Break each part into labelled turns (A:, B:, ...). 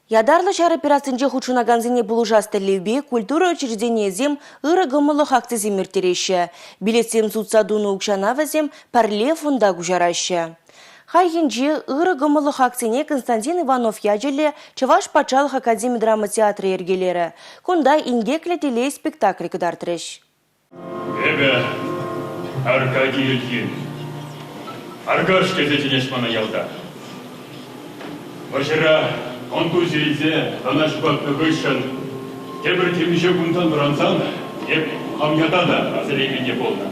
A: Ятарлӑ ҫар операцинче хутшӑнакансене пулӑшас тӗллевпе культура учрежденийӗсем ырӑ кӑмӑллӑх акцисем ирттереҫҫӗ. Билетсем сутса тунӑ укҫана вӗсем пӗрле фонда куҫараҫҫӗ. Хальхинче ырӑ кӑмӑллӑх акцине Константин Иванов ячӗллӗ Чӑваш патшалӑх академи драма театрӗ йӗркелерӗ. Кунта «Инкеклӗ телей» спектакль кӑтартрӗҫ.
B: Эпӗ Аркадий Ильин. Аркаш тесе чӗнеҫ мана ялта. Вӑрҫӑра контузи илсе тӑна ҫухатнӑ хыҫҫӑн тепӗр темиҫе кунтан вӑрансан эп хам ята та аса илеймен те пулнӑ.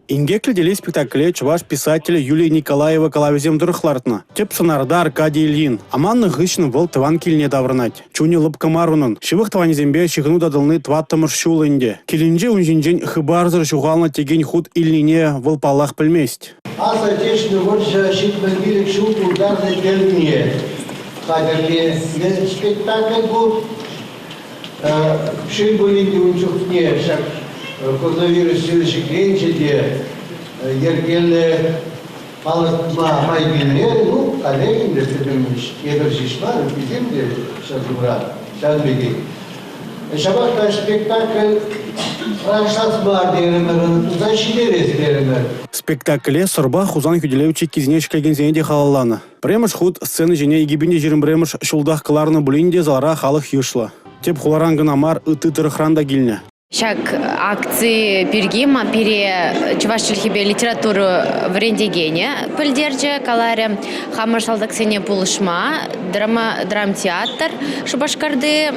C: Инкеклӗ телей спектакле чӑваш писателӗ Юлия Николаева калавӗсем тӑрӑх лартнӑ. Тӗп сӑнарта Аркадий Ильин. Аманнӑ хыҫҫӑн вӑл тӑван килне таврӑнать. Чунӗ лӑпкӑ мар унӑн. Ҫывӑх тӑванӗсемпе ҫыхӑну татӑлни тӑваттӑмӗш ҫул ӗнтӗ. Килӗнче ун ҫинчен хыпарсӑр ҫухалнӑ текен хут илнине вӑл паллах пӗлмест.
D: Аслӑ Отечественнӑй вӑрҫӑ 75 ҫул тултарнӑ тӗлне хатӗрленӗ спектакль ку. Шел пулин те ун чухне ҫак коронавирус чирӗ ҫӗкленчӗ те йӗркеллӗ Палӑртма май килмерӗ, ну, халех ӗнтӗ пӗтӗм эпир ҫеҫ мар, ыттисем те ҫӗршывра ҫавӑн пекех. Ҫапах та спектакль страшас мар терӗмӗр, туса ҫитерес терӗмӗр.
C: Спектакле Сӑрпа Хусан хӳтӗлев чиккисене ҫӗклекенсене те халалланӑ. Пӗрремӗш хут сцена ҫине 2021 ҫултах кӑларнӑ пулин те залра халӑх йышлӑ. Тӗп хуларан кӑна мар, ытти тӑрӑхран та килнӗ.
E: Ҫак акци пирки пире чӑваш чӗлхипе литература вӗрентекенӗ пӗлтерчӗ, каларӗ хамӑр салтаксене пулӑшма драмтеатр Шупашкарти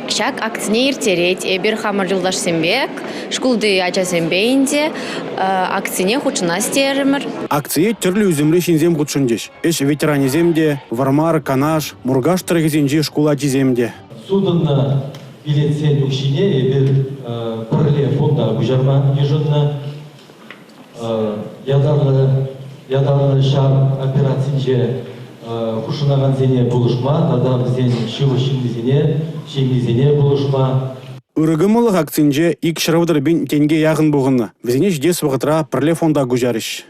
E: ҫак акцине ирттерет. Эпир хамӑр юлташсемпе, шкулти ачасемпе ӗнтӗ акцине хутшӑнас терӗмӗр.
C: Акцие тӗрлӗ ӳсӗмри ҫынсем хутшӑнчӗҫ. Ӗҫ ветеранӗсем те, Вӑрмар, Канаш, Муркаш тӑрӑхӗсенчи шкул ачисем те.
F: Сутӑннӑ Билетсен укҫине эпир пӗрле фонда куҫарма йышӑннӑ. Ятарлӑ ҫар операцинче хутшӑнакансене пулӑшма тата вӗсен ҫывӑх ҫыннисене, ҫемйисене пулӑшма.
C: Ырӑ кӑмӑллӑх акцинче 230 пин тенке яхӑн пухӑннӑ. Вӗсене ҫитес вӑхӑтра пӗрле фонда куҫарӗҫ.